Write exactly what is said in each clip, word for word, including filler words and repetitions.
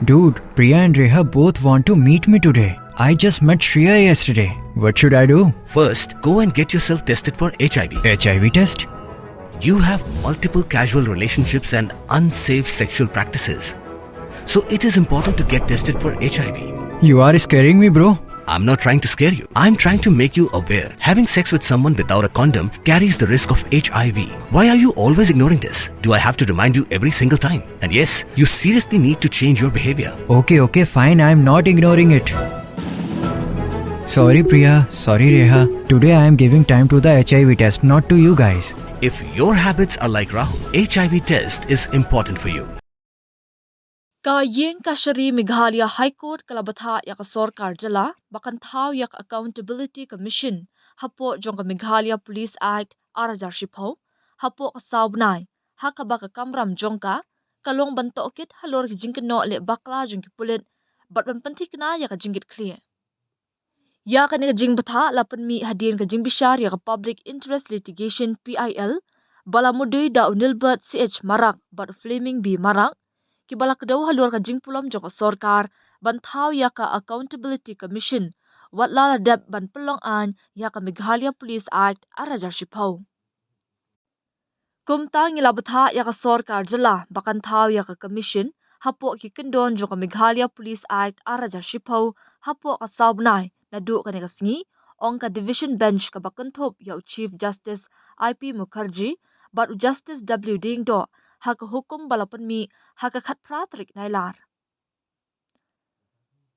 Dude, Priya and Reha both want to meet me today. I just met Shreya yesterday. What should I do? First, go and get yourself tested for H I V. H I V test? You have multiple casual relationships and unsafe sexual practices. So it is important to get tested for H I V. You are scaring me, bro. I'm not trying to scare you. I'm trying to make you aware. Having sex with someone without a condom carries the risk of H I V. Why are you always ignoring this? Do I have to remind you every single time? And yes, you seriously need to change your behavior. Okay, okay, fine. I'm not ignoring it. Sorry, Priya. Sorry, Reha. Today I am giving time to the H I V test, not to you guys. If your habits are like Rahul, H I V test is important for you. Ka Ïing Kashari Meghalaya High Court ka la bthah ïa ka sorkar jylla ba kan thaw ïa ka Accountability Commission hapoh jong ka Meghalaya Police Act ar hajar shiphew hapoh ka saw bnai, ha kaba ka kamram jong ka ka long ban tohkit halor ki jingkynnoh leh bakla jong ki pulit bad ban pynthikna ïa ka jingkitkhlieh. Ïa kane ka jingbthah la pynmih hadien ka jingbishar ïa ka Public Interest Litigation, P I L, ba la mudui da u Nilbert C H Marak bad u Fleming B Marak, kiba la kdew halor ka jingpulom jong ka sorkar ban thaw ïa ka Accountability Commission, wat la la dep ban pynlong aiñ ïa ka Meghalaya Police Act ar hajar shiphew. Kumta ngi la bthah ïa ka sorkar jylla ba kan thaw ïa ka commission hapoh ki kyndon jong ka Meghalaya Police Act ar hajar shiphew hapoh ka saw bnai naduh kane ka sngi, ong ka Division Bench kaba kynthup ïa u Chief Justice I P Mukherjee bad u Justice W Diengdoh ha ka hukum ba la pynmih ha ka khatphra tarik Nailar.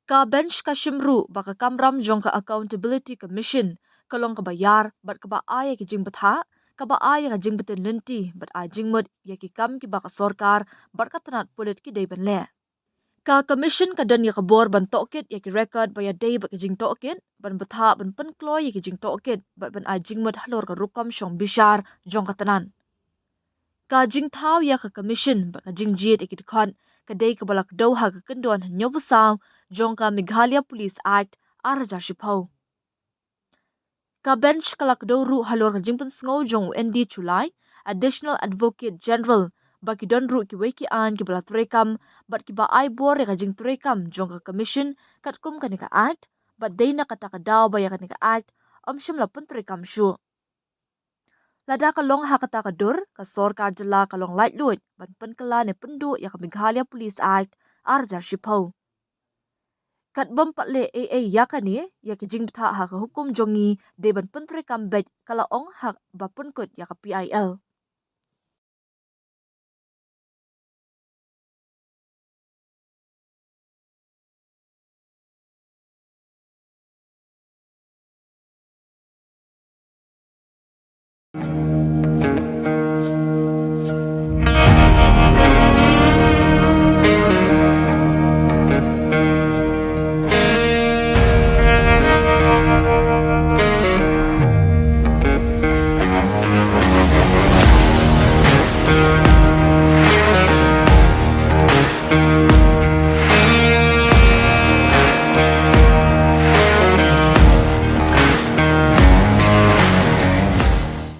Ka bench ka shim ruh ba ka kamram jong ka Accountability Commission ka long kaba ïar bad kaba ai ïa ki jingbthah, kaba ai ïa ka jingbtin lynti bad ai jingmut ïa ki kam kiba ka sorkar bad ka tnat pulit ki dei ban leh. Ka commission ka don ïa ka bor ban tohkit ïa ki record ba ïadei bad ki jingtohkit, ban bthah, ban pynkloi ïa ki jingtohkit bad ban ai jingmut halor ka rukom shong bishar jong ka tnat. Ka jingthaw ïa ka commission bad ka jingjied ïa ki dkhot ka dei kaba la kdew ha ka kyndon hynñiewphew saw jong ka Meghalaya Police Act ar hajar shiphew. Ka bench ka la kdew ruh halor ka jingpynsngew jong u N D Shullai, Additional Advocate General, ba ki don ruh kiwei ki aiñ kiba la treikam bad kiba ai bor ïa ka jingtreikam jong ka commission katkum kane ka act, bad dei na kata ka daw ba ïa kane ka act ym shym la pyntreikam shuh. Lada ka long ha kata ka dur, ka sorkar jylla ka long laitluid ban pynkylla ne pynduh ïa ka Meghalaya Police Act ar hajar shiphew. Kat bym pat leh ei ei ïa kane, ïa ki jingbthah ha ka hukum jong ngi dei ban pyntreikam beit, ka la ong ha ba pynkut ïa ka P I L.